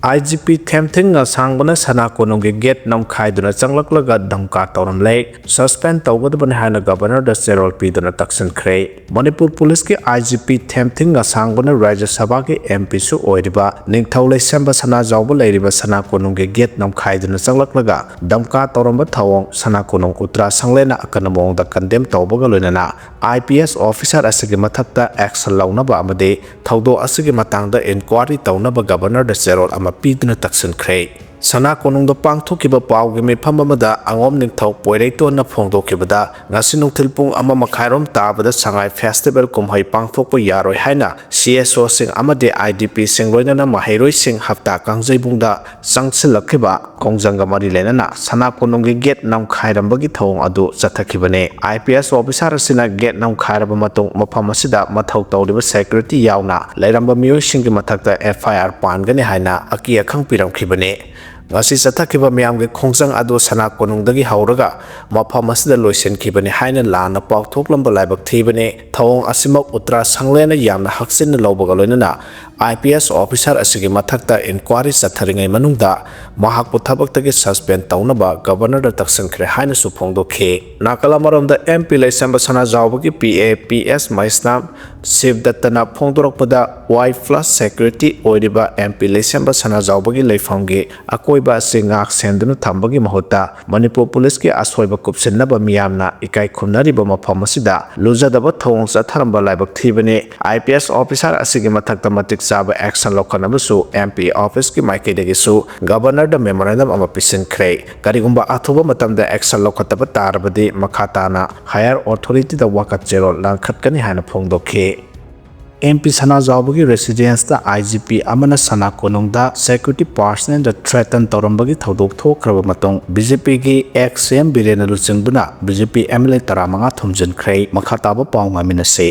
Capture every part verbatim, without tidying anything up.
ꯑꯥꯏ G P ꯊꯦꯝꯊꯤꯡ ꯉꯁꯥꯡꯕꯅ ꯁꯅꯥ ꯀꯣꯅꯨꯡꯒꯤ get ꯅꯝꯈꯥꯏꯗꯨꯅ ꯆꯪꯂꯛꯂꯒ ꯙꯝꯀꯥ ꯇꯧꯔꯝꯂꯦ꯫ Suspend ꯇꯧꯒꯗꯕꯅꯤ ꯍꯥꯏꯅ ꯒꯕꯔꯅꯔꯗ ꯆꯦꯔꯣꯜ ꯄꯤꯗꯨꯅ ꯇꯛꯁꯤꯟꯈ꯭ꯔꯦ꯫ ꯃꯅꯤꯄꯨꯔ ꯄꯨꯂꯤꯁꯀꯤ ꯑꯥꯏ ꯖꯤ ꯄꯤ ꯊꯦꯝꯊꯤꯡ ꯉꯁꯥꯡꯕꯅ ꯔꯥꯖ꯭ꯌ ꯁꯚꯥꯒꯤ ꯑꯦꯝ ꯄꯤꯁꯨ ꯑꯣꯏꯔꯤꯕ ꯅꯤꯡꯊꯧ ꯂꯩꯁꯦꯝꯕ ꯁꯅꯥꯖꯥꯎꯕ ꯂꯩꯔꯤꯕ ꯁꯅꯥ ꯀꯣꯅꯨꯡꯒꯤ ꯒꯦꯠ ꯅꯝꯈꯥꯏꯗꯨꯅ ꯆꯪꯂꯛꯂꯒ ꯙꯝꯀꯥ ꯇꯧꯔꯝꯕ ꯊꯧꯑꯣꯡ ꯁꯅꯥ ꯀꯣꯅꯨꯡ ꯎꯇ꯭ꯔꯥ ꯁꯪꯂꯦꯟꯅ ꯑꯀꯟꯕ ꯃꯑꯣꯡꯗ ꯀꯟꯗꯦꯝ ꯇꯧꯕꯒ ꯂꯣꯏꯅꯅ ꯑꯥꯏ ꯄꯤ ꯑꯦꯁ ꯑꯣꯐꯤꯁꯥꯔ ꯑꯁꯤꯒꯤ ꯃꯊꯛꯇ ꯑꯦꯛꯁꯟ ꯂꯧꯅꯕ ꯑꯃꯗꯤ ꯊꯧꯗꯣꯛ ꯑꯁꯤꯒꯤ ꯃꯇꯥꯡꯗ ꯏꯟꯀ꯭ꯋꯥꯔꯤ ꯇꯧꯅꯕ ꯒꯕꯔꯅꯔꯗ ꯆꯦꯔꯣꯜ ꯑꯃ ꯄꯤꯗꯨꯅ ꯇꯛꯁꯤꯟꯈ꯭ꯔꯦ꯫ ꯁꯅꯥ ꯀꯣꯅꯨꯡꯗ ꯄꯥꯡꯊꯣꯛꯈꯤꯕ ꯄꯥꯎꯒꯤ ꯃꯤꯐꯝ ꯑꯃꯗ ꯑꯉꯣꯝ ꯅꯤꯡꯊꯧ ꯄꯣꯏꯔꯩꯇꯣꯟꯅ ꯐꯣꯡꯗꯣꯛꯈꯤꯕꯗ, ꯉꯁꯤ ꯅꯨꯡꯊꯤꯜ ꯄꯨꯡ ꯑꯃ ꯃꯈꯥꯏꯔꯣꯝ ꯇꯥꯕꯗ ꯁꯉꯥꯏ ꯐꯦꯁꯇꯤꯚꯦꯜ ꯀꯨꯝꯍꯩ ꯄꯥꯡꯊꯣꯛꯄ ꯌꯥꯔꯣꯏ ꯍꯥꯏꯅ ꯁꯤ ꯑꯦꯁ ꯑꯣꯁꯤꯡ ꯑꯃꯗꯤ ꯑꯥꯏ ꯗꯤ ꯄꯤꯁꯤꯡ ꯂꯣꯏꯅꯅ ꯃꯍꯩꯔꯣꯏꯁꯤꯡ ꯍꯞꯇꯥ ꯀꯥꯡꯖꯩꯕꯨꯡꯗ ꯆꯪꯁꯤꯜꯂꯛꯈꯤꯕ ꯈꯣꯡꯖꯪꯒ ꯃꯔꯤ ꯂꯩꯅꯅ ꯁꯅꯥ ꯀꯣꯅꯨꯡꯒꯤ ꯒꯦꯠ ꯅꯝꯈꯥꯏꯔꯝꯕꯒꯤ ꯊꯧꯑꯣꯡ ꯑꯗꯨ ꯆꯠꯊꯈꯤꯕꯅꯤ꯫ ꯑꯥꯏ ꯄꯤ ꯑꯦꯁ ꯑꯣꯐꯤꯁꯥꯔ ꯑꯁꯤꯅ ꯒꯦꯠ ꯅꯝꯈꯥꯏꯔꯕ ꯃꯇꯨꯡ ꯃꯐꯝ ꯑꯁꯤꯗ ꯃꯊꯧ ꯇꯧꯔꯤꯕ ꯁꯦꯀ꯭ꯌꯨꯔꯤꯇꯤ ꯌꯥꯎꯅ ꯂꯩꯔꯝꯕ ꯃꯤꯑꯣꯏꯁꯤꯡꯒꯤ ꯃꯊꯛꯇ ꯑꯦꯐ ꯑꯥꯏ ꯑꯥꯔ ꯄꯥꯟꯒꯅꯤ ꯍꯥꯏꯅ ꯑꯀꯤ ꯑꯈꯪ ꯄꯤꯔꯝꯈꯤꯕꯅꯤ꯫ ꯉꯁꯤ ꯆꯠꯊꯈꯤꯕ ꯃꯤꯌꯥꯝꯒꯤ ꯈꯣꯡꯖꯪ ꯑꯗꯨ ꯁꯅꯥ ꯀꯣꯅꯨꯡꯗꯒꯤ ꯍꯧꯔꯒ ꯃꯐꯝ ꯑꯁꯤꯗ ꯂꯣꯏꯁꯤꯟꯈꯤꯕꯅꯤ ꯍꯥꯏꯅ ꯂꯥꯟꯅ ꯄꯥꯎꯊꯣꯛꯂꯝꯕ ꯂꯥꯏꯕꯛ ꯊꯤꯕꯅꯤ꯫ ꯊꯧꯑꯣꯡ ꯑꯁꯤꯃꯛ ꯎꯇ꯭ꯔꯥ ꯁꯪꯂꯦꯟꯅ ꯌꯥꯝꯅ ꯍꯛꯆꯤꯟꯅ ꯂꯧꯕꯒ ꯂꯣꯏꯅꯅ ꯑꯥꯏ ꯄꯤ ꯑꯦꯁ ꯑꯣꯐꯤꯁꯥꯔ ꯑꯁꯤꯒꯤ ꯃꯊꯛꯇ ꯏꯟꯀ꯭ꯋꯥꯔꯤ ꯆꯠꯊꯔꯤꯉꯩ ꯃꯅꯨꯡꯗ ꯃꯍꯥꯛꯄꯨ ꯊꯕꯛꯇꯒꯤ ꯁꯁꯄꯦꯟ ꯇꯧꯅꯕ ꯒꯕꯔꯅꯔꯗ ꯇꯛꯁꯤꯟꯈ꯭ꯔꯦ ꯍꯥꯏꯅꯁꯨ ꯐꯣꯡꯗꯣꯛꯈꯤ꯫ ꯅꯥꯀꯜ ꯑꯃꯔꯣꯝꯗ ꯑꯦꯝ ꯄꯤ ꯂꯩꯁꯦꯝꯕ ꯁꯅꯥꯖꯥꯎꯕꯒꯤ ꯄꯤ ꯑꯦ ꯄꯤ ꯑꯦꯁ ꯃꯍꯦꯁꯅꯥꯝ ꯁꯤꯕꯗꯠꯇꯅ ꯐꯣꯡꯗꯣꯔꯛꯄꯗ, ꯋꯥꯏ ꯄ꯭ꯂꯁ ꯁꯦꯀ꯭ꯌꯨꯔꯤꯇꯤ ꯑꯣꯏꯔꯤꯕ ꯑꯦꯝ ꯄꯤ ꯂꯩꯁꯦꯝꯕ ꯁꯅꯥꯖꯥꯎꯕꯒꯤ ꯂꯩꯐꯝꯒꯤ ꯑꯀꯣꯏꯕ ꯑꯁꯤ ꯉꯥꯛ ꯁꯦꯟꯗꯨꯅ ꯊꯝꯕꯒꯤ ꯃꯍꯨꯠꯇ ꯃꯅꯤꯄꯨꯔ ꯄꯨꯂꯤꯁꯀꯤ ꯑꯁꯣꯏꯕ ꯀꯨꯞꯁꯤꯟꯅꯕ ꯃꯤꯌꯥꯝꯅ ꯏꯀꯥꯏ ꯈꯨꯝꯅꯔꯤꯕ ꯃꯐꯝ ꯑꯁꯤꯗ ꯂꯨꯖꯗꯕ ꯊꯧꯑꯣꯡ ꯆꯠꯊꯔꯝꯕ ꯂꯥꯏꯕꯛ ꯊꯤꯕꯅꯤ꯫ ꯑꯥꯏ ꯄꯤ ꯑꯦꯁ ꯑꯣꯐꯤꯁꯥꯔ ꯑꯁꯤꯒꯤ ꯃꯊꯛꯇ ꯃꯇꯤꯛ ꯆꯥꯕ ꯑꯦꯛꯁꯟ ꯂꯧꯈꯠꯅꯕꯁꯨ ꯑꯦꯝ ꯄꯤ ꯑꯣꯐꯤꯁꯀꯤ ꯃꯥꯏꯀꯩꯗꯒꯤꯁꯨ ꯒꯕꯔꯅꯔꯗ ꯃꯦꯃꯣꯔꯦꯟꯗꯝ ꯑꯃ ꯄꯤꯁꯤꯟꯈ꯭ꯔꯦ꯫ ꯀꯔꯤꯒꯨꯝꯕ ꯑꯊꯨꯕ ꯃꯇꯝꯗ ꯑꯦꯛꯁꯟ ꯂꯧꯈꯠꯇꯕ ꯇꯥꯔꯕꯗꯤ ꯃꯈꯥ ꯇꯥꯅ ꯍꯥꯌꯔ ꯑꯣꯊꯣꯔꯤꯇꯤꯗ ꯋꯥꯀꯠ ꯆꯦꯔꯣꯜ ꯂꯥꯡꯈꯠꯀꯅꯤ ꯍꯥꯏꯅ ꯐꯣꯡꯗꯣꯛꯈꯤ꯫ ꯑꯦꯝ ꯄꯤ ꯁꯅꯥꯖꯥꯎꯕꯒꯤ ꯔꯦꯁꯤꯗꯦꯟꯁꯇ ꯑꯥꯏ ꯖꯤ ꯄꯤ ꯑꯃꯅ ꯁꯅꯥ ꯀꯣꯅꯨꯡꯗ ꯁꯦꯀ꯭ꯌꯨꯔꯤꯇꯤ ꯄꯥꯔꯁꯅꯦꯜꯗ ꯊ꯭ꯔꯦꯇꯟ ꯇꯧꯔꯝꯕꯒꯤ ꯊꯧꯗꯣꯛ ꯊꯣꯛꯈ꯭ꯔꯕ ꯃꯇꯨꯡ, ꯕꯤ ꯖꯦ ꯄꯤꯒꯤ ꯑꯦꯛꯁ ꯁꯤ ꯑꯦꯝ ꯕꯤꯔꯦꯟꯅ ꯂꯨꯆꯤꯡꯗꯨꯅ B J P M L A ꯇꯔꯥꯃꯉꯥ ꯊꯣꯝꯖꯤꯟꯈ꯭ꯔꯦ꯫ ꯃꯈꯥ ꯇꯥꯕ ꯄꯥꯎ ꯉꯥꯏꯃꯤꯟꯅꯁꯤ꯫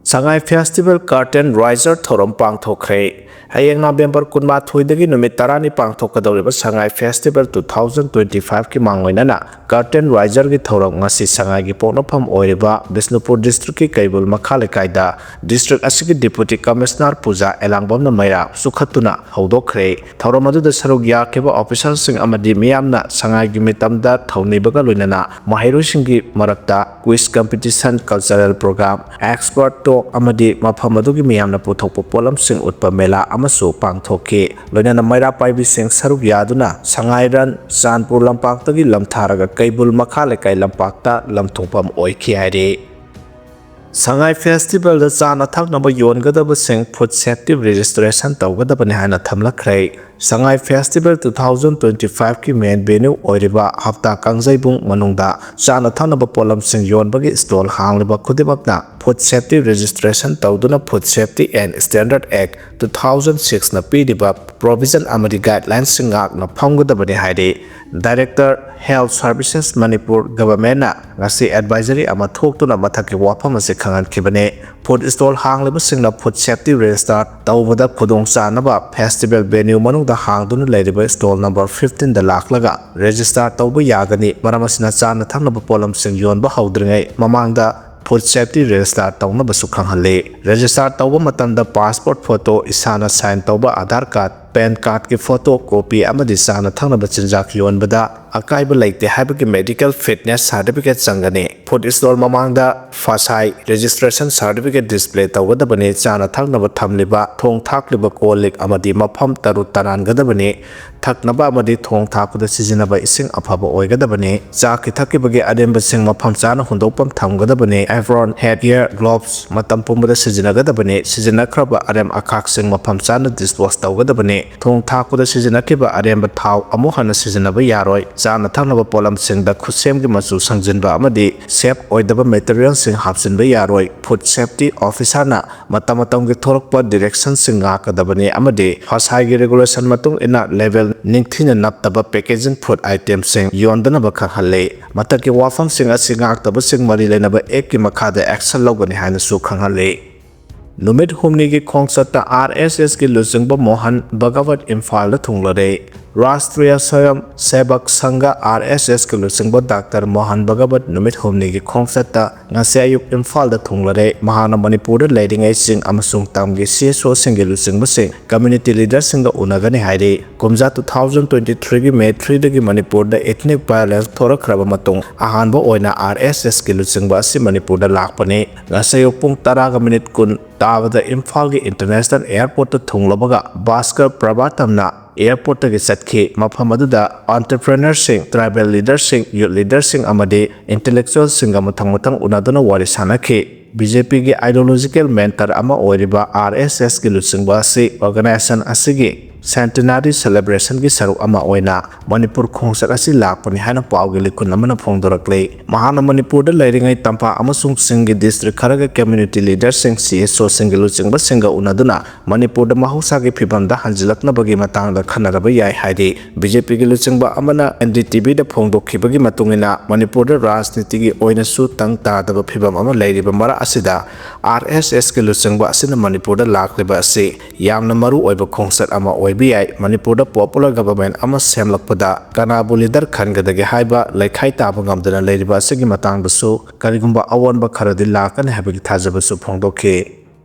ꯁꯉꯥꯏ Festival Curtain Raiser ꯊꯧꯔꯝ ꯄꯥꯡꯊꯣꯛꯈ꯭ꯔꯦ꯫ ꯍꯌꯦꯡ ꯅꯕꯦꯝꯕꯔ ꯀꯨꯟꯃꯥꯊꯣꯏꯗꯒꯤ ꯅꯨꯃꯤꯠ ꯇꯔꯥꯅꯤ ꯄꯥꯡꯊꯣꯛꯀꯗꯧꯔꯤꯕ ꯁꯉꯥꯏ Festival two thousand twenty five ꯀꯤ ꯃꯥꯡꯑꯣꯏꯅꯅ Curtain Raiser ꯒꯤ ꯊꯧꯔꯝ ꯉꯁꯤ ꯁꯉꯥꯏꯒꯤ ꯄꯣꯛꯅꯐꯝ ꯑꯣꯏꯔꯤꯕ ꯕꯤꯁꯅꯨꯄꯨꯔ district ꯀꯤ ꯀꯩꯕꯨꯜ ꯃꯈꯥ ꯂꯩꯀꯥꯏꯗ district ꯑꯁꯤꯒꯤ Deputy Commissioner ꯄꯨꯖꯥ ꯑꯦꯂꯥꯡꯕꯝꯅ ꯃꯩꯔꯥ ꯆꯨꯈꯠꯇꯨꯅ ꯍꯧꯗꯣꯛꯈ꯭ꯔꯦ꯫ ꯊꯧꯔꯝ ꯑꯗꯨꯗ ꯁꯔꯨꯛ ꯌꯥꯈꯤꯕ officer ꯁꯤꯡ ꯑꯃꯗꯤ ꯃꯤꯌꯥꯝꯅ ꯁꯉꯥꯏꯒꯤ ꯃꯤꯇꯝꯗ ꯊꯧꯅꯤꯕꯒ ꯂꯣꯏꯅꯅ ꯃꯍꯩꯔꯣꯏꯁꯤꯡꯒꯤ ꯃꯔꯛꯇ quiz competition, cultural program, expert talk ꯑꯃꯗꯤ ꯃꯐꯝ ꯑꯗꯨꯒꯤ ꯃꯤꯌꯥꯝꯅ ꯄꯨꯊꯣꯛꯄ ꯄꯣꯠꯂꯝꯁꯤꯡ ꯎꯠꯄ ꯃꯦꯂꯥ ꯑꯃꯁꯨ ꯄꯥꯡꯊꯣꯛꯈꯤ꯫ ꯂꯣꯏꯅꯅ ꯃꯩꯔꯥ ꯄꯥꯏꯕꯤꯁꯤꯡ ꯁꯔꯨꯛ ꯌꯥꯗꯨꯅ ꯁꯉꯥꯏ Run ꯆꯥꯟꯄꯨꯔ ꯂꯝꯄꯥꯛꯇꯒꯤ ꯂꯝꯊꯥꯔꯒ ꯀꯩꯕꯨꯜ ꯃꯈꯥ ꯂꯩꯀꯥꯏ ꯂꯝꯄꯥꯛꯇ ꯂꯝꯊꯣꯛꯐꯝ ꯑꯣꯏꯈꯤ ꯍꯥꯏꯔꯤ꯫ ꯁꯉꯥꯏ Festival ꯗ ꯆꯥꯅ ꯊꯛꯅꯕ ꯌꯣꯟꯒꯗꯕꯁꯤꯡ food safety registration ꯇꯧꯒꯗꯕꯅꯤ ꯍꯥꯏꯅ ꯊꯝꯂꯛꯈ꯭ꯔꯦ꯫ ꯁꯉꯥꯏ Festival two thousand twenty five ꯀꯤ main venue ꯑꯣꯏꯔꯤꯕ ꯍꯞꯇꯥ ꯀꯥꯡꯖꯩꯕꯨꯡ ꯃꯅꯨꯡꯗ ꯆꯥꯅ ꯊꯛꯅꯕ ꯄꯣꯠꯂꯝꯁꯤꯡ ꯌꯣꯟꯕꯒꯤ stall ꯍꯥꯡꯂꯤꯕ ꯈꯨꯗꯤꯡꯃꯛꯅ food safety registration ꯇꯧꯗꯨꯅ Food Safety and Standard Act two thousand six ꯅ ꯄꯤꯔꯤꯕ provision ꯑꯃꯗꯤ guideline ꯁꯤꯡ ꯉꯥꯛꯅ ꯐꯝꯒꯗꯕꯅꯤ ꯍꯥꯏꯔꯤ꯫ Director Health Services Manipur Government ꯅ ꯉꯁꯤ advisory ꯑꯃ ꯊꯣꯛꯇꯨꯅ ꯃꯊꯛꯀꯤ ꯋꯥꯐꯝ ꯑꯁꯤ ꯈꯪꯍꯟꯈꯤꯕꯅꯤ꯫ Food stall ꯍꯥꯡꯂꯤꯕꯁꯤꯡꯅ food safety register ꯇꯧꯕꯗ ꯈꯨꯗꯣꯡꯆꯥꯅꯕ festival venue ꯃꯅꯨꯡꯗ ꯍꯥꯡꯗꯨꯅ ꯂꯩꯔꯤꯕ stall number fifteen ꯗ ꯂꯥꯛꯂꯒ register ꯇꯧꯕ ꯌꯥꯒꯅꯤ꯫ ꯃꯔꯝ ꯑꯁꯤꯅ ꯆꯥꯅ ꯊꯛꯅꯕ ꯄꯣꯠꯂꯝꯁꯤꯡ ꯌꯣꯟꯕ ꯍꯧꯗ꯭ꯔꯤꯉꯩ ꯃꯃꯥꯡꯗ food safety register ꯇꯧꯅꯕꯁꯨ ꯈꯪꯍꯜꯂꯤ꯫ Register ꯇꯧꯕ ꯃꯇꯝꯗ passport photo, ꯏꯁꯥꯅ sign ꯇꯧꯕ Aadhaar card, PAN card ꯀꯤ photo copy ꯑꯃꯗꯤ ꯆꯥꯅ ꯊꯛꯅꯕ ꯆꯤꯟꯖꯥꯛ ꯌꯣꯟꯕꯗ ꯑꯀꯥꯏꯕ ꯂꯩꯇꯦ ꯍꯥꯏꯕꯒꯤ medical fitness certificate ꯆꯪꯒꯅꯤ꯫ Food stall ꯃꯃꯥꯡꯗ ꯐꯁꯥꯏ registration certificate display ꯇꯧꯒꯗꯕꯅꯤ꯫ ꯆꯥꯅ ꯊꯛꯅꯕ ꯊꯝꯂꯤꯕ, ꯊꯣꯡ ꯊꯥꯛꯂꯤꯕ ꯀꯣꯜ ꯂꯤꯛ ꯑꯃꯗꯤ ꯃꯐꯝ ꯇꯔꯨ ꯇꯅꯥꯟꯒꯗꯕꯅꯤ꯫ ꯊꯛꯅꯕ ꯑꯃꯗꯤ ꯊꯣꯡ ꯊꯥꯛꯄꯗ ꯁꯤꯖꯤꯟꯅꯕ ꯏꯁꯤꯡ ꯑꯐꯕ ꯑꯣꯏꯒꯗꯕꯅꯤ꯫ ꯆꯥꯈꯤ ꯊꯛꯈꯤꯕꯒꯤ ꯑꯔꯦꯝꯕꯁꯤꯡ ꯃꯐꯝ ꯆꯥꯅ ꯍꯨꯟꯗꯣꯛꯐꯝ ꯊꯝꯒꯗꯕꯅꯤ꯫ Apron, head gear, gloves ꯃꯇꯝ ꯄꯨꯝꯕꯗ ꯁꯤꯖꯤꯟꯅꯒꯗꯕꯅꯤ꯫ ꯁꯤꯖꯤꯟꯅꯈ꯭ꯔꯕ ꯑꯔꯦꯝ ꯑꯈꯥꯛꯁꯤꯡ ꯃꯐꯝ ꯆꯥꯅ dispose ꯇꯧꯒꯗꯕꯅꯤ꯫ ꯊꯣꯡ ꯊꯥꯛꯄꯗ ꯁꯤꯖꯤꯟꯅꯈꯤꯕ ꯑꯔꯦꯝꯕ ꯊꯥꯎ ꯑꯃꯨꯛ ꯍꯟꯅ ꯁꯤꯖꯤꯟꯅꯕ ꯌꯥꯔꯣꯏ꯫ ꯆꯥꯅ ꯊꯛꯅꯕ ꯄꯣꯠꯂꯝꯁꯤꯡꯗ ꯈꯨꯠꯁꯦꯝꯒꯤ ꯃꯆꯨ ꯁꯪꯖꯤꯟꯕ ꯑꯃꯗꯤ ꯁꯦꯐ ꯑꯣꯏꯗꯕ ꯃꯦꯇꯔꯤꯌꯦꯜꯁꯤꯡ ꯍꯥꯞꯆꯤꯟꯕ ꯌꯥꯔꯣꯏ꯫ ꯐꯨꯗ ꯁꯦꯐꯇꯤ ꯑꯣꯐꯤꯁꯥꯔꯅ ꯃꯇꯝ ꯃꯇꯝꯒꯤ ꯊꯣꯔꯛꯄ ꯗꯤꯔꯦꯛꯁꯟꯁꯤꯡ ꯉꯥꯛꯀꯗꯕꯅꯤ ꯑꯃꯗꯤ ꯐꯁꯥꯏꯒꯤ ꯔꯦꯒꯨꯂꯦꯁꯟ ꯃꯇꯨꯡ ꯏꯟꯅ ꯂꯦꯕꯦꯜ ꯅꯤꯡꯊꯤꯅ ꯅꯞꯇꯕ ꯄꯦꯀꯦꯖꯤꯡ ꯐꯨꯗ ꯑꯥꯏꯇꯦꯝꯁꯤꯡ ꯌꯣꯟꯗꯅꯕ ꯈꯪꯍꯜꯂꯤ꯫ ꯃꯊꯛꯀꯤ ꯋꯥꯐꯝꯁꯤꯡ ꯑꯁꯤ ꯉꯥꯛꯇꯕꯁꯤꯡ ꯃꯔꯤ ꯂꯩꯅꯕ ꯑꯦꯛꯀꯤ ꯃꯈꯥꯗ ꯑꯦꯛꯁꯟ ꯂꯧꯒꯅꯤ ꯍꯥꯏꯅꯁꯨ ꯈꯪꯍꯜꯂꯤ꯫ ꯅꯨꯃꯤꯠ ꯍꯨꯝꯅꯤꯒꯤ ꯈꯣꯡꯆꯠꯇ ꯑꯥꯔ ꯑꯦꯁ ꯑꯦꯁꯀꯤ ꯂꯨꯆꯤꯡꯕ ꯃꯣꯍꯟ ꯚꯒꯋꯠ ꯏꯝꯐꯥꯜꯗ ꯊꯨꯡꯂꯔꯦ꯫ ꯔꯥꯁꯇ꯭ꯔꯤꯌꯥ ꯁ꯭ꯋꯌꯝ ꯁꯦꯕꯛ ꯁꯪꯘ, ꯑꯥꯔ ꯑꯦꯁ ꯑꯦꯁꯀꯤ ꯂꯨꯆꯤꯡꯕ ꯗꯥꯛꯇꯔ ꯃꯣꯍꯟ ꯚꯒꯋꯠ ꯅꯨꯃꯤꯠ ꯍꯨꯝꯅꯤꯒꯤ ꯈꯣꯡꯆꯠꯇ ꯉꯁꯤ ꯑꯌꯨꯛ ꯏꯝꯐꯥꯜꯗ ꯊꯨꯡꯂꯔꯦ꯫ ꯃꯍꯥꯛꯅ ꯃꯅꯤꯄꯨꯔꯗ ꯂꯩꯔꯤꯉꯩꯁꯤꯡ ꯑꯃꯁꯨꯡ ꯇꯝꯒꯤ ꯁꯤ ꯑꯦꯁ ꯑꯣꯁꯤꯡꯒꯤ ꯂꯨꯆꯤꯡꯕꯁꯤꯡ, ꯀꯝꯃ꯭ꯌꯨꯅꯤꯇꯤ ꯂꯤꯗꯔꯁꯤꯡꯒ ꯎꯅꯒꯅꯤ ꯍꯥꯏꯔꯤ꯫ ꯀꯨꯝꯖꯥ two thousand twenty three ꯒꯤ May three ꯗꯒꯤ ꯃꯅꯤꯄꯨꯔꯗ ethnic violence ꯊꯣꯔꯛꯈ꯭ꯔꯕ ꯃꯇꯨꯡ ꯑꯍꯥꯟꯕ ꯑꯣꯏꯅ ꯑꯥꯔ ꯑꯦꯁ ꯑꯦꯁꯀꯤ ꯂꯨꯆꯤꯡꯕ ꯑꯁꯤ ꯃꯅꯤꯄꯨꯔꯗ ꯂꯥꯛꯄꯅꯤ꯫ ꯉꯁꯤ ꯑꯌꯨꯛ ꯄꯨꯡ ꯇꯔꯥꯒ ꯃꯤꯅꯤꯠ ꯀꯨꯟ ꯇꯥꯕꯗ ꯏꯝꯐꯥꯜꯒꯤ ꯏꯟꯇꯔꯅꯦꯁꯅꯦꯜ ꯑꯦꯌꯔꯄꯣꯔꯠꯇ ꯊꯨꯡꯂꯕꯒ ꯚꯥꯁꯀꯔ ꯄ꯭ꯔꯚꯥꯇꯝꯅ ꯑꯦꯌꯔꯄꯣꯔꯠꯇꯒꯤ ꯆꯠꯈꯤ꯫ ꯃꯐꯝ ꯑꯗꯨꯗ ꯑꯣꯟꯇꯔꯄ꯭ꯔꯦꯅꯔꯁꯤꯡ, ꯇ꯭ꯔꯥꯏꯕꯦꯜ ꯂꯤꯗꯔꯁꯤꯡ, ꯌꯨꯠ ꯂꯤꯗꯔꯁꯤꯡ ꯑꯃꯗꯤ ꯏꯟꯇꯦꯂꯦꯛꯆꯨꯋꯦꯜꯁꯤꯡꯒ ꯃꯊꯪ ꯃꯊꯪ ꯎꯅꯗꯨꯅ ꯋꯥꯔꯤ ꯁꯥꯟꯅꯈꯤ꯫ ꯕꯤ ꯖꯦ ꯄꯤꯒꯤ ideological mentor ꯑꯃ ꯑꯣꯏꯔꯤꯕ ꯑꯥꯔ ꯑꯦꯁ ꯑꯦꯁꯀꯤ ꯂꯨꯆꯤꯡꯕ ꯑꯁꯤ ꯑꯣꯔꯒꯅꯥꯏꯖꯦꯁꯟ ꯑꯁꯤꯒꯤ centenary celebrationꯒꯤ ꯁꯔꯨꯛ ꯑꯃ ꯑꯣꯏꯅ ꯃꯅꯤꯄꯨꯔ ꯈꯣꯡꯆꯠ ꯑꯁꯤ ꯂꯥꯛꯄꯅꯤ ꯍꯥꯏꯅ ꯄꯥꯎꯒꯤ ꯂꯤꯈꯨꯟ ꯑꯃꯅ ꯐꯣꯡꯗꯣꯔꯛꯂꯤ꯫ ꯃꯍꯥꯛꯅ ꯃꯅꯤꯄꯨꯔꯗ ꯂꯩꯔꯤꯉꯩ ꯇꯝꯄꯥꯛ ꯑꯃꯁꯨꯡ ꯆꯤꯡꯒꯤ ꯗꯤꯁꯇ꯭ꯔꯤꯛ ꯈꯔꯒ ꯀꯝꯃ꯭ꯌꯨꯅꯤꯇꯤ ꯂꯤꯗꯔꯁꯤꯡ, ꯁꯤ ꯑꯦꯁ ꯑꯣꯁꯤꯡꯒꯤ ꯂꯨꯆꯤꯡꯕꯁꯤꯡꯒ ꯎꯅꯗꯨꯅ ꯃꯅꯤꯄꯨꯔꯗ ꯃꯍꯧꯁꯥꯒꯤ ꯐꯤꯕꯝꯗ ꯍꯟꯖꯤꯜꯂꯛꯅꯕꯒꯤ ꯃꯇꯥꯡꯗ ꯈꯟꯅꯔꯕ ꯌꯥꯏ ꯍꯥꯏꯔꯤ꯫ ꯕꯤ ꯖꯦ ꯄꯤꯒꯤ ꯂꯨꯆꯤꯡꯕ ꯑꯃꯅ ꯑꯦꯟ ꯗꯤ ꯇꯤ ꯚꯤꯗ ꯐꯣꯡꯗꯣꯛꯈꯤꯕꯒꯤ ꯃꯇꯨꯡ ꯏꯟꯅ, ꯃꯅꯤꯄꯨꯔꯗ ꯔꯥꯖꯅꯤꯇꯤꯒꯤ ꯑꯣꯏꯅꯁꯨ ꯇꯪ ꯇꯥꯗꯕ ꯐꯤꯕꯝ ꯑꯃ ꯂꯩꯔꯤꯕ ꯃꯔꯛ ꯑꯁꯤꯗ, ꯑꯥꯔ ꯑꯦꯁ ꯑꯦꯁꯀꯤ ꯂꯨꯆꯤꯡꯕ ꯑꯁꯤꯅ ꯃꯅꯤꯄꯨꯔꯗ ꯂꯥꯛꯂꯤꯕ ꯑꯁꯤ ꯌꯥꯝꯅ ꯃꯔꯨ ꯑꯣꯏꯕ ꯈꯣꯡꯆꯠ ꯑꯃ ꯑꯣꯏꯕ ꯌꯥꯏ꯫ ꯃꯅꯤꯄꯨꯔꯗ popular government ꯑꯃ ꯁꯦꯝꯂꯛꯄꯗ ꯀꯅꯥꯕꯨ ꯂꯤꯗꯔ ꯈꯟꯒꯗꯒꯦ ꯍꯥꯏꯕ ꯂꯩꯈꯥꯏ ꯇꯥꯕ ꯉꯝꯗꯅ ꯂꯩꯔꯤꯕ ꯑꯁꯤꯒꯤ ꯃꯇꯥꯡꯗꯁꯨ ꯀꯔꯤꯒꯨꯝꯕ ꯑꯑꯣꯟꯕ ꯈꯔꯗꯤ ꯂꯥꯛꯀꯅꯤ ꯍꯥꯏꯕꯒꯤ ꯊꯥꯖꯕꯁꯨ ꯐꯣꯡꯗꯣꯛꯈꯤ꯫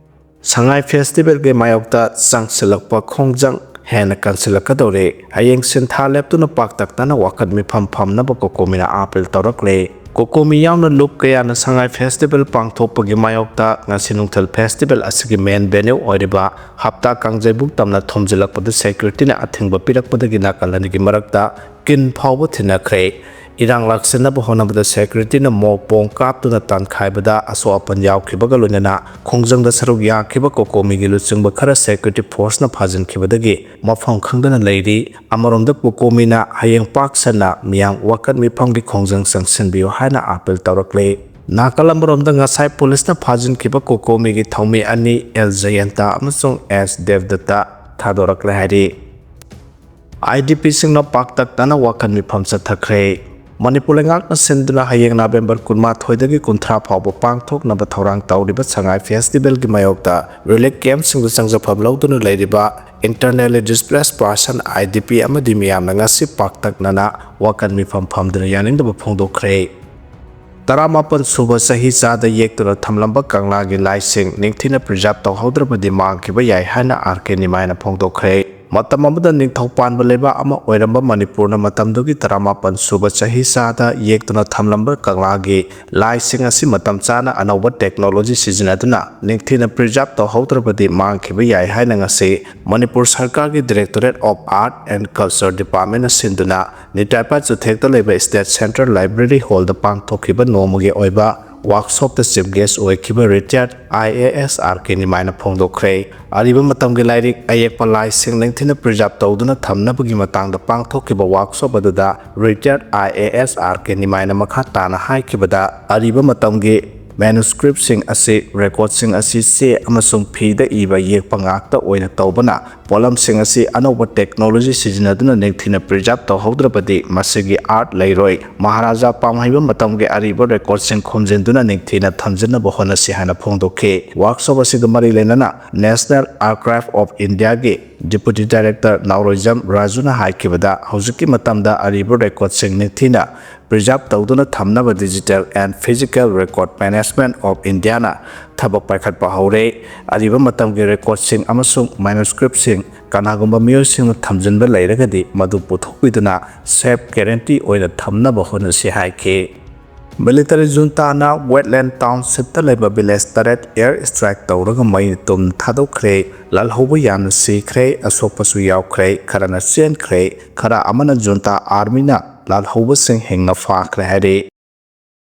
ꯁꯉꯥꯏ ꯐꯦꯁꯇꯤꯚꯦꯜꯒꯤ ꯃꯥꯌꯣꯛꯇ ꯆꯪꯁꯤꯜꯂꯛꯄ ꯈꯣꯡꯖꯪ ꯍꯦꯟꯅ ꯀꯟꯁꯤꯜꯂꯛꯀꯗꯧꯔꯦ꯫ ꯍꯌꯦꯡ ꯁꯤꯟꯊꯥ ꯂꯦꯞꯇꯨꯅ ꯄꯥꯛꯇꯛꯅꯅ ꯋꯥꯀꯠ ꯃꯤꯐꯝ ꯐꯝꯅꯕ ꯀꯣꯀꯣꯃꯤꯅ ꯑꯥꯄꯤꯜ ꯇꯧꯔꯛꯂꯦ꯫ ꯀꯣꯀꯣꯃꯤ ꯌꯥꯎꯅ ꯂꯨꯞ ꯀꯌꯥꯅ ꯁꯉꯥꯏ ꯐꯦꯁꯇꯤꯚꯦꯜ ꯄꯥꯡꯊꯣꯛꯄꯒꯤ ꯃꯥꯌꯣꯛꯇ ꯉꯁꯤ ꯅꯨꯡꯊꯤꯜ ꯐꯦꯁꯇꯤꯚꯦꯜ ꯑꯁꯤꯒꯤ main venue ꯑꯣꯏꯔꯤꯕ ꯍꯞꯇꯥ ꯀꯥꯡꯖꯩꯕꯨꯡ ꯇꯝꯅ ꯊꯣꯝꯖꯤꯜꯂꯛꯄꯗ ꯁꯦꯀ꯭ꯌꯨꯔꯤꯇꯤꯅ ꯑꯊꯤꯡꯕ ꯄꯤꯔꯛꯄꯗꯒꯤ ꯅꯥꯀꯜ ꯑꯅꯤꯒꯤ ꯃꯔꯛꯇ ꯀꯤꯟ ꯐꯥꯎꯕ ꯊꯤꯟꯅꯈ꯭ꯔꯦ꯫ ꯏꯔꯥꯡ ꯂꯥꯛꯁꯤꯟꯅꯕ ꯍꯣꯠꯅꯕꯗ ꯁꯦꯀ꯭ꯌꯨꯔꯤꯇꯤꯅ ꯃꯣꯔ ꯕꯣꯝ ꯀꯥꯞꯇꯨꯅ ꯇꯥꯟꯈꯥꯏꯕꯗ ꯑꯁꯣꯛ ꯑꯄꯟ ꯌꯥꯎꯈꯤꯕꯒ ꯂꯣꯏꯅꯅ ꯈꯣꯡꯖꯪꯗ ꯁꯔꯨꯛ ꯌꯥꯈꯤꯕ ꯀꯣꯀꯣꯃꯤꯒꯤ ꯂꯨꯆꯤꯡꯕ ꯈꯔ ꯁꯦꯀ꯭ꯌꯨꯔꯤꯇꯤ ꯐꯣꯔꯁꯅ ꯐꯥꯖꯤꯟꯈꯤꯕꯗꯒꯤ ꯃꯐꯝ ꯈꯪꯗꯅ ꯂꯩꯔꯤ꯫ ꯑꯃꯔꯣꯝꯗ ꯀꯣꯀꯣꯃꯤꯅ ꯍꯌꯦꯡ ꯄꯥꯛ ꯁꯟꯅ ꯃꯤꯌꯥꯝ ꯋꯥꯀꯠ ꯃꯤꯐꯝꯒꯤ ꯈꯣꯡꯖꯪ ꯆꯪꯁꯤꯟꯕꯤꯌꯨ ꯍꯥꯏꯅ ꯑꯥꯄꯤꯜ ꯇꯧꯔꯛꯂꯤ꯫ ꯅꯥꯀꯜ ꯑꯃꯔꯣꯝꯗ ꯉꯁꯥꯏ ꯄꯨꯂꯤꯁꯅ ꯐꯥꯖꯤꯟꯈꯤꯕ ꯀꯣꯀꯣꯃꯤꯒꯤ ꯊꯧꯃꯤ ꯑꯅꯤ ꯑꯦꯜ ꯖꯌꯟꯇ ꯑꯃꯁꯨꯡ ꯑꯦꯁ ꯗꯦꯕꯗꯠꯇ ꯊꯥꯗꯣꯔꯛꯂꯦ ꯍꯥꯏꯔꯤ꯫ ꯑꯥꯏ ꯗꯤ ꯄꯤꯁꯤꯡꯅ ꯄꯥꯛꯇꯛꯅꯅ ꯋꯥꯀꯠ ꯃꯤꯐꯝ ꯆꯠꯊꯈ꯭ꯔꯦ꯫ ꯃꯅꯤꯄꯨꯔ ꯂꯩꯉꯥꯛꯅ ꯁꯤꯟꯗꯨꯅ ꯍꯌꯦꯡ ꯅꯕꯦꯝꯕꯔ ꯀꯨꯟꯃꯥꯊꯣꯏꯗꯒꯤ ꯀꯨꯟꯊ꯭ꯔꯥ ꯐꯥꯎꯕ ꯄꯥꯡꯊꯣꯛꯅꯕ ꯊꯧꯔꯥꯡ ꯇꯧꯔꯤꯕ ꯁꯉꯥꯏ ꯐꯦꯁꯇꯤꯚꯦꯜꯒꯤ ꯃꯥꯌꯣꯛꯇ ꯔꯤꯂꯤꯐ ꯀꯦꯝꯞꯁꯤꯡꯗ ꯆꯪꯖꯐꯝ ꯂꯧꯗꯨꯅ ꯂꯩꯔꯤꯕ internally displace person, I D ꯄꯤ, ꯑꯃꯗꯤ ꯃꯤꯌꯥꯝꯅ ꯉꯁꯤ ꯄꯥꯛꯇꯛꯅꯅ ꯋꯥꯀꯠ ꯃꯤꯐꯝ ꯐꯝꯗꯨꯅ ꯌꯥꯅꯤꯡꯗꯕ ꯐꯣꯡꯗꯣꯛꯈ꯭ꯔꯦ꯫ ꯇꯔꯥꯃꯥꯄꯟ ꯁꯨꯕ ꯆꯍꯤ ꯆꯥꯗ ꯌꯦꯛꯇꯨꯅ ꯊꯝꯂꯝꯕ ꯀꯪꯂꯥꯒꯤ ꯂꯥꯏꯁꯤꯡ ꯅꯤꯡꯊꯤꯅ ꯄ꯭ꯔꯤꯖꯥꯕ ꯇꯧꯍꯧꯗ꯭ꯔꯕꯗꯤ ꯃꯥꯡꯈꯤꯕ ꯌꯥꯏ ꯍꯥꯏꯅ ꯑꯥꯔ ꯀꯦ ꯅꯤꯃꯥꯏꯅ ꯐꯣꯡꯗꯣꯛꯈ꯭ꯔꯦ꯫ ꯃꯇꯝ ꯑꯃꯗ ꯅꯤꯡꯊꯧ ꯄꯥꯟꯕ ꯂꯩꯕꯥꯛ ꯑꯃ ꯑꯣꯏꯔꯝꯕ ꯃꯅꯤꯄꯨꯔꯅ ꯃꯇꯝꯗꯨꯒꯤ ꯇꯔꯥꯃꯥꯄꯟ ꯁꯨꯕ ꯆꯍꯤ ꯆꯥꯗ ꯌꯦꯛꯇꯨꯅ ꯊꯝꯂꯝꯕ ꯀꯪꯂꯥꯒꯤ ꯂꯥꯏꯁꯤꯡ ꯑꯁꯤ ꯃꯇꯝ ꯆꯥꯅ ꯑꯅꯧꯕ ꯇꯦꯛꯅꯣꯂꯣꯖꯤ ꯁꯤꯖꯤꯟꯅꯗꯨꯅ ꯅꯤꯡꯊꯤꯅ ꯄ꯭ꯔꯤꯖꯥꯕ ꯇꯧꯍꯧꯗ꯭ꯔꯕꯗꯤ ꯃꯥꯡꯈꯤꯕ ꯌꯥꯏ ꯍꯥꯏꯅ ꯉꯁꯤ ꯃꯅꯤꯄꯨꯔ ꯁꯔꯀꯥꯔꯒꯤ Directorate of Art and Culture Department ꯅ ꯁꯤꯟꯗꯨꯅ ꯅꯤꯇꯥꯏꯄꯥ ꯆꯨꯊꯦꯛꯇ ꯂꯩꯕ State Central Library Hall ꯗ ꯄꯥꯡꯊꯣꯛꯈꯤꯕ ꯅꯣꯡꯃꯒꯤ ꯑꯣꯏꯕ ꯋꯥꯔꯛꯁꯣꯞꯇ ꯆꯤꯐ ꯒꯦꯁ ꯑꯣꯏꯈꯤꯕ ꯔꯤꯇꯥꯌꯔꯗ ꯑꯥꯏ ꯑꯦ ꯑꯦꯁ ꯑꯥꯔ ꯀꯦ ꯅꯤꯃꯥꯏꯅ ꯐꯣꯡꯗꯣꯛꯈ꯭ꯔꯦ꯫ ꯑꯔꯤꯕ ꯃꯇꯝꯒꯤ ꯂꯥꯏꯔꯤꯛ ꯑꯌꯦꯛꯄ ꯂꯥꯏꯁꯤꯡ ꯅꯤꯡꯊꯤꯅ ꯄ꯭ꯔꯤꯖꯥꯕ ꯇꯧꯗꯨꯅ ꯊꯝꯅꯕꯒꯤ ꯃꯇꯥꯡꯗ ꯄꯥꯡꯊꯣꯛꯈꯤꯕ ꯋꯥꯔꯛꯁꯣꯞ ꯑꯗꯨꯗ ꯔꯤꯇꯥꯌꯔꯗ ꯑꯥꯏ ꯑꯦ ꯑꯦꯁ ꯑꯥꯔ ꯀꯦ ꯅꯤꯃꯥꯏꯅ ꯃꯈꯥ ꯇꯥꯅ ꯍꯥꯏꯈꯤꯕꯗ, ꯑꯔꯤꯕ ꯃꯇꯝꯒꯤ ꯃꯦꯅꯨꯁꯀ꯭ꯔꯤꯞꯁꯤꯡ ꯑꯁꯤ, ꯔꯦꯀꯣꯔꯗꯁꯤꯡ ꯑꯁꯤ ꯆꯦ ꯑꯃꯁꯨꯡ ꯐꯤꯗ ꯏꯕ ꯌꯦꯛꯄ ꯉꯥꯛꯇ ꯑꯣꯏꯅ ꯇꯧꯕꯅ, ꯄꯣꯠꯂꯝꯁꯤꯡ ꯑꯁꯤ ꯑꯅꯧꯕ ꯇꯦꯛꯅꯣꯂꯣꯖꯤ ꯁꯤꯖꯤꯟꯅꯗꯨꯅ ꯅꯤꯡꯊꯤꯅ ꯄ꯭ꯔꯤꯖꯥꯕ ꯇꯧꯍꯧꯗ꯭ꯔꯕꯗꯤ ꯃꯁꯤꯒꯤ ꯑꯥꯔꯠ ꯂꯩꯔꯣꯏ꯫ ꯃꯍꯥꯔꯥꯖꯥ ꯄꯥꯝꯍꯩꯕ ꯃꯇꯝꯒꯤ ꯑꯔꯤꯕ ꯔꯦꯀꯣꯔꯗꯁꯤꯡ ꯈꯣꯝꯖꯤꯟꯗꯨꯅ ꯅꯤꯡꯊꯤꯅ ꯊꯝꯖꯤꯟꯅꯕ ꯍꯣꯠꯅꯁꯤ ꯍꯥꯏꯅ ꯐꯣꯡꯗꯣꯛꯈꯤ꯫ ꯋꯥꯔꯛꯁꯣꯞ ꯑꯁꯤꯒ ꯃꯔꯤ ꯂꯩꯅꯅ National Archive of India ꯒꯤ Deputy Director ꯅꯥꯎꯔꯣꯏꯖꯝ ꯔꯥꯖꯨꯅ ꯍꯥꯏꯈꯤꯕꯗ, ꯍꯧꯖꯤꯛꯀꯤ ꯃꯇꯝꯗ ꯑꯔꯤꯕ ꯔꯦꯀꯣꯔꯗꯁꯤꯡ ꯅꯤꯡꯊꯤꯅ ꯄ꯭ꯔꯤꯖꯥꯕ ꯇꯧꯗꯨꯅ ꯊꯝꯅꯕ Digital and Physical Record Management of India ꯅ ꯊꯕꯛ ꯄꯥꯏꯈꯠꯄ ꯍꯧꯔꯦ꯫ ꯑꯔꯤꯕ ꯃꯇꯝꯒꯤ ꯔꯦꯀꯣꯔꯗꯁꯤꯡ ꯑꯃꯁꯨꯡ ꯃꯦꯅꯨꯁꯀ꯭ꯔꯤꯞꯁꯤꯡ ꯀꯅꯥꯒꯨꯝꯕ ꯃꯤꯑꯣꯏꯁꯤꯡꯅ ꯊꯝꯖꯤꯟꯕ ꯂꯩꯔꯒꯗꯤ ꯃꯗꯨ ꯄꯨꯊꯣꯛꯄꯤꯗꯨꯅ ꯁꯦꯐ ꯒꯦꯔꯦꯟꯇꯤ ꯑꯣꯏꯅ ꯊꯝꯅꯕ ꯍꯣꯠꯅꯁꯤ ꯍꯥꯏꯈꯤ꯫ ꯃꯤꯂꯤꯇꯔꯤ ꯖꯨꯟꯇꯥꯅ ꯋꯦꯠꯂꯦꯟ ꯇꯥꯎꯟꯁꯤꯞꯇ ꯂꯩꯕ ꯚꯤꯂꯦꯖ ꯇꯔꯦꯠ ꯑꯦꯌꯔ ꯁ꯭ꯇ꯭ꯔꯥꯏꯛ ꯇꯧꯔꯒ ꯃꯩ ꯇꯨꯝ ꯊꯥꯗꯣꯛꯈ꯭ꯔꯦ꯫ ꯂꯥꯜꯍꯧꯕ ꯌꯥꯝꯅ ꯁꯤꯈ꯭ꯔꯦ, ꯑꯁꯣꯛꯄꯁꯨ ꯌꯥꯎꯈ꯭ꯔꯦ, ꯈꯔꯅ ꯆꯦꯟꯈ꯭ꯔꯦ, ꯈꯔ ꯑꯃꯅ ꯖꯨꯟꯇꯥ ꯑꯥꯔꯃꯤꯅ ꯂꯥꯜꯍꯧꯕꯁꯤꯡ ꯍꯤꯡꯅ ꯐꯥꯈ꯭ꯔꯦ ꯍꯥꯏꯔꯤ꯫